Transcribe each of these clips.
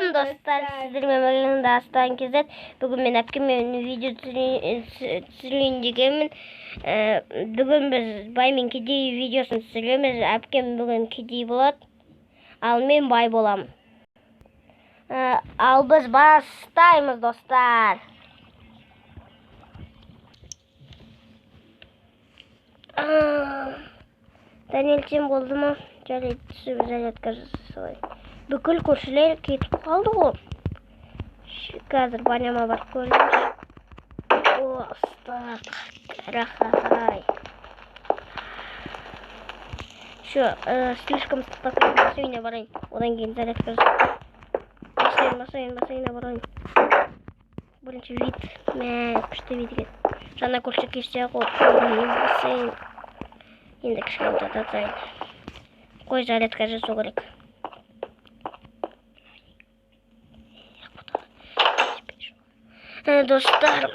Сәлем, достар, сіздермен бірге Дастан KZ. Бүгін мен әпкеммен видео түсірейін дегенмін. Бүгін біз бай мен кедей видеосын түсіреміз. Әпкем бүгін кедей болады, ал мен бай боламын. Ал біз бастаймыз, достар. Таңертең болды ма? Жарайды, түсіп зарядка жасай. Бүкіл көршілер кетіп қалды ғой. Қазір баняма барып көрейінші. О, ыстық. Рахат. Все, слишком ыстықтап кетті. Бассейнге барайын. Одан кейін зарядка жасайын. Бассейн, бассейн, бассейнге барайын. Бірінші вид. Мә, күшті вид екен. Жаңа көрші кеште ғой. Бассейн. Енді кішкене жата тұрайын. Қой, зарядка жасау керек. Достар,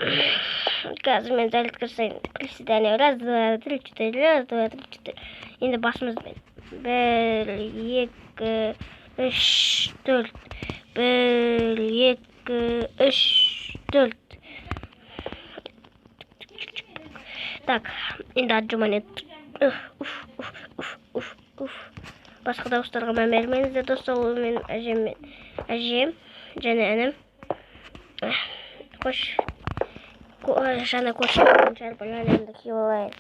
қазір мен зарядка жасайын. Приседание. Раз, два, три, четыре. Раз, два, три, четыре. Енді басымызбен. Бір, екі, үш, төрт. Бір, екі, үш, төрт. Так, енді отжимание. Уф, уф, уф, уф, уф, уф. Басқа дауыстарға мән бермеңіздер, достар. Ол менің әжем, әжем және інім. Қош, жаңа көршім шарпаларымды киіп алайын.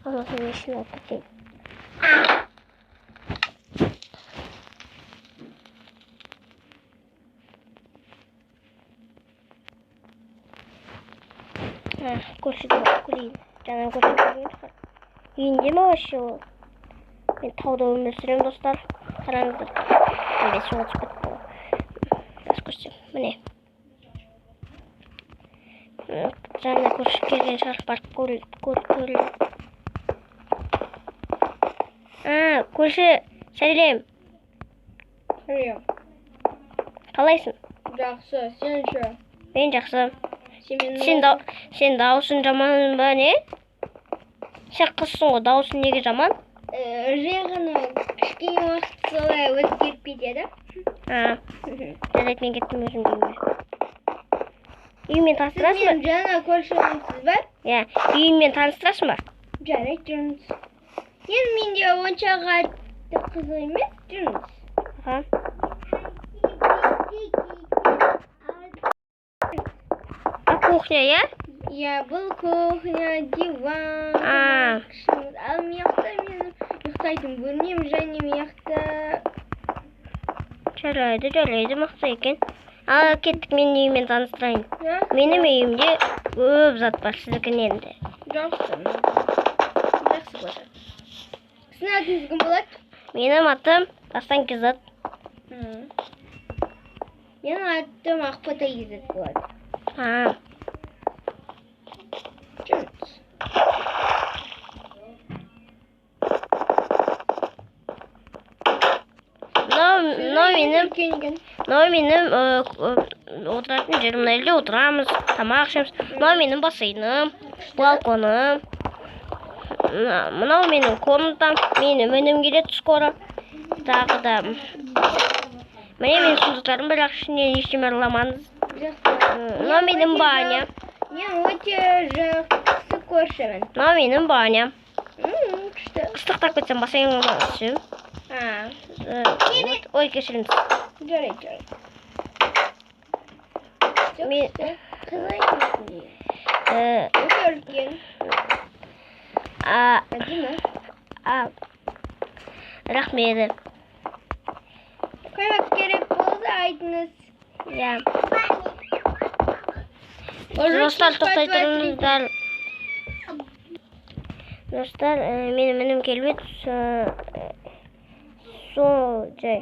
Анасын ішіне алып кетейін. Көршіге барып көрейін. Жаңа көрші келген шығар. Үйінде ме вообще ол? Мен тауда өмір сүремін, достар. Қараңыздар. Мен суға түсіп кеттім ғой. Қазір көрсетемін. Міне. Жаңа көрші келген шығар. Барып көрейін. Көрші, сәлем. Сәлем. Қалайсың? Жақсы, сен ше? Мен жақсы. Сен менің Сен дауысың жаман ба, не? Сен қызсың ғой, дауысың неге жаман? Жай ғана кішкене уақыт солай өзгеріп кетеді. Жарайды, мен кеттім өзім үйіме. Үйіммен Сіз таныстырасың ба? менің жаңа көршімсіз ба? Иә, үйіммен таныстырасың ба? Жарайды, жүріңіз. Енді менде онша қатты қызық емес, жүріңіз. Аха. А кухня, иә? Иә, бұл кухня, диван. Ал мына жақта менің ұйықтайтын бөлмем және мына жақта Жарайды, жарайды, мықты екен. Ал кеттік, менің үйіммен таныстырайын. Жақсы. Менің үйімде көп зат бар, сіздікінен де. Жақсы. Жақсы болады. Сіздің атыңыз кім болады? Менің атым Дастан KZ. Менің атым Ақбота KZ болады. Жүріңіз. Мынау менің Үлкен екен. Мынау менің отыратын жерім, мына жерде отырамыз, тамақ ішеміз. Мынау менің бассейнім, балконым. Мынау менің комнатам. Менің інім келеді скоро. Тағы да. Міне менің сундуктарым, бірақ ішінен ештеме ұрламаңыз. Жақсы. Мынау менің баня. Мен өте жақсы көршімін. Мынау менің баням. Күшті. Ыстықтап кетсем бассейнге түсемін. Вот. Ой, кешіріңіз. Жарайды, жарайды. Күшті. Қызық емес негізі. Өте үлкен. Әдемі. Рахмет. Көмек керек болса айтыңыз. Иә. Уже Достар, кеш тоқтай батып тұрыңыздар. Достар, менің інім келіп еді. Сол жай.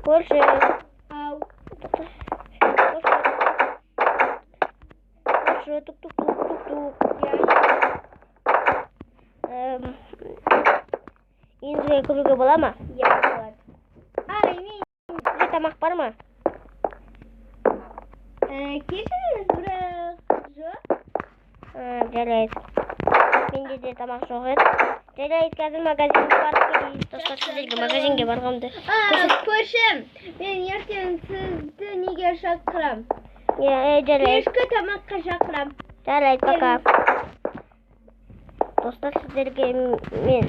Көрші. Ау. Көрші. Көрші, тук тук тук тук тук. Иә. Үйіңізге кіруге бола ма? Иә, болады. Ай, мен Сізде тамақ бар ма? Кешіріңіз, бірақ жоқ. Жарайды. Менде де тамақ жоқ еді. Жарайды, қазір магазинге барып келейік. Достар, сіздерге магазинге барғанды. Көршім, мен ертең сізді неге шақырам? Иә, жарайды. Кешкі тамаққа шақырам. Жарайды, пока. Достар, сіздерге мен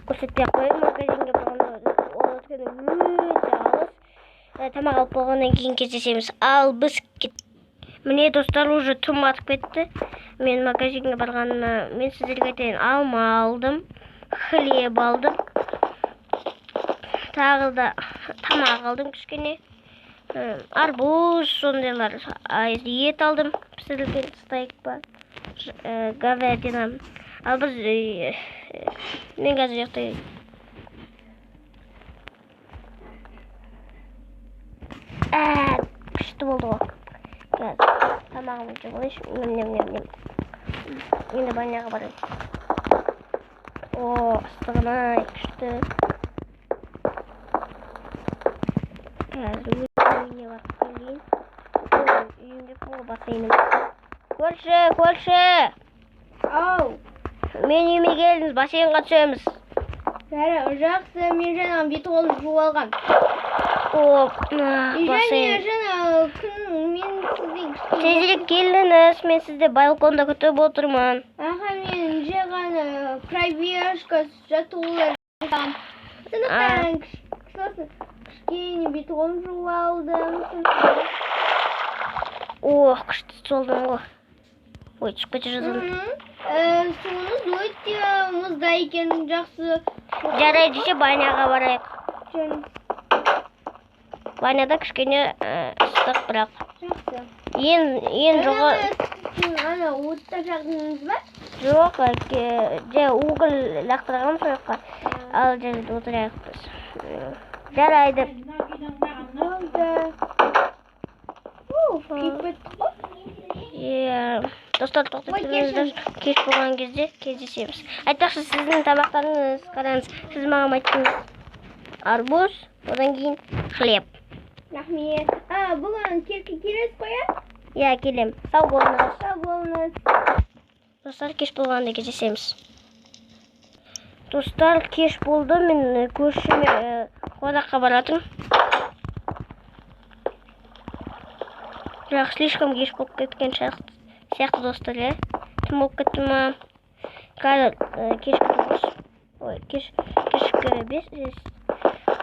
көрсетпей ақ қояйын магазинге барғанда, ол өйткені өте алыс. Тамақ алып болғаннан кейін кездесеміз. Ал біз міне, достар, уже түн батып кетті. Мен магазинге барғаныма мен сіздерге айтайын, алма алдым, хлеб алдым, тағы да тамақ алдым кішкене, арбуз, сондайлар, ет алдым, пісірілген стейк па, говядина. Ал біз, мен қазір ұйықтайын. Күшті болды ғой. Қазір тамағымды жеп алайыншы. Нем, нем, нем. Енді баняға барайын. О, ыстығын-ай, күшті. Қазір үйіне барып келейін. Үйім деп ғой, бассейнім. Көрші, көрші. Ау. Мен үйіме келдіңіз, бассейнға түсеміз. Жақсы, мен жаңа бет қол жуып алғам. О, Және бассейн. жаңа күн мен сізге кішкене Тезірек келіңіз, мен сізді балконда күтіп отырмын. Аха, мен жай ғана пробежка, жаттығулар жасағам. Сондықтан сосын кішкене бет қолым жуып алдым. О, күшті солдым ғой. Ой, түсіп кете жаздым. Суыңыз өте мұздай екен, жақсы. Жарайды десе, баняға барайық. Баняда кішкене ыстық, бірақ. Жақсы. Ең жоғы Ана отта жақтыңыз ба? Жоқ, же уголь лақтырғанмын сол жаққа. Ал жарайды, отырайық біз. Жарайды. Болды. Күйіп кеттік қой. Иә, достар, тоқтап Ой, тұрыңыздар. Кеш болған кезде кездесеміз. Айтпақшы, сіздің тамақтарыңыз, қараңыз, сіз маған айттыңыз. Арбуз, одан кейін хлеб. Рахмет. Бүгін кешке келесіз қой, иә? Иә, келем. Сау болыңыз. Сау болыңыз. Достар, кеш болғанда кездесеміз. Достар, кеш болды. Мен көршіме қонаққа баратырмын. Бірақ слишком кеш болып кеткен сияқты, достар, иә? Түн болып кетті ма? Қазір кешкі 9. Ой, кешкі 5.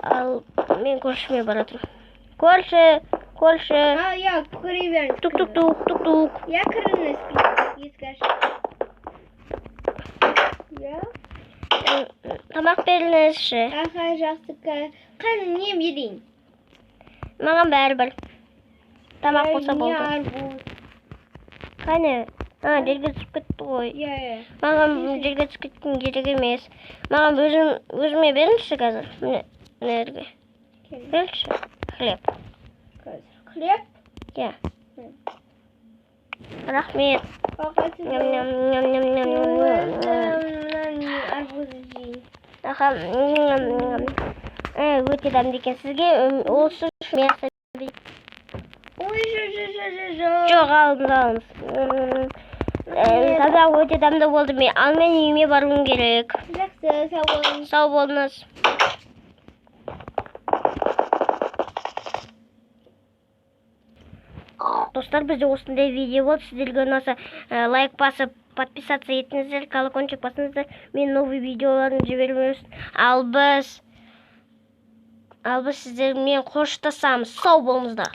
Ал мен көршіме баратырмын. Көрші, көрші. Иә, кіре беріңіз. Тук тук тук тук тук. Иә, кіріңіз, есік ашық. Иә. Тамақ беріңізші. Аха, жақсы. Қане, не берейін? Маған бәрібір. Тамақ болса Не болды. арбуз. Қане? Жерге түсіп кетті ғой. Иә, иә. Маған жерге түсіп кеткен керек емес. Маған өзіме беріңізші қазір. Міне, мына жерге. Беріңізші. Хлеб. Қазір. Хлеб? Иә. Рахмет. Бағасы Ням ням ням ням ням ням ням. Өзім арбуз жейін. Аха, ням ням. Өте дәмді екен. Сізге осы мясо. Ой, жо, жо, жо, жо, жо. Жоқ, алыңыз, алыңыз. Тамақ өте дәмді болды. Ал мен үйіме баруым керек. Жақсы, сау болыңыз. Сау болыңыз. Достар, бізде осындай видео болды. Сіздерге ұнаса, лайк басып, подписаться етіңіздер, колокольчик басыңыздар. Мен новый видеоларын жібермеу үшін. Ал біз сіздермен қоштасамыз. Сау болыңыздар.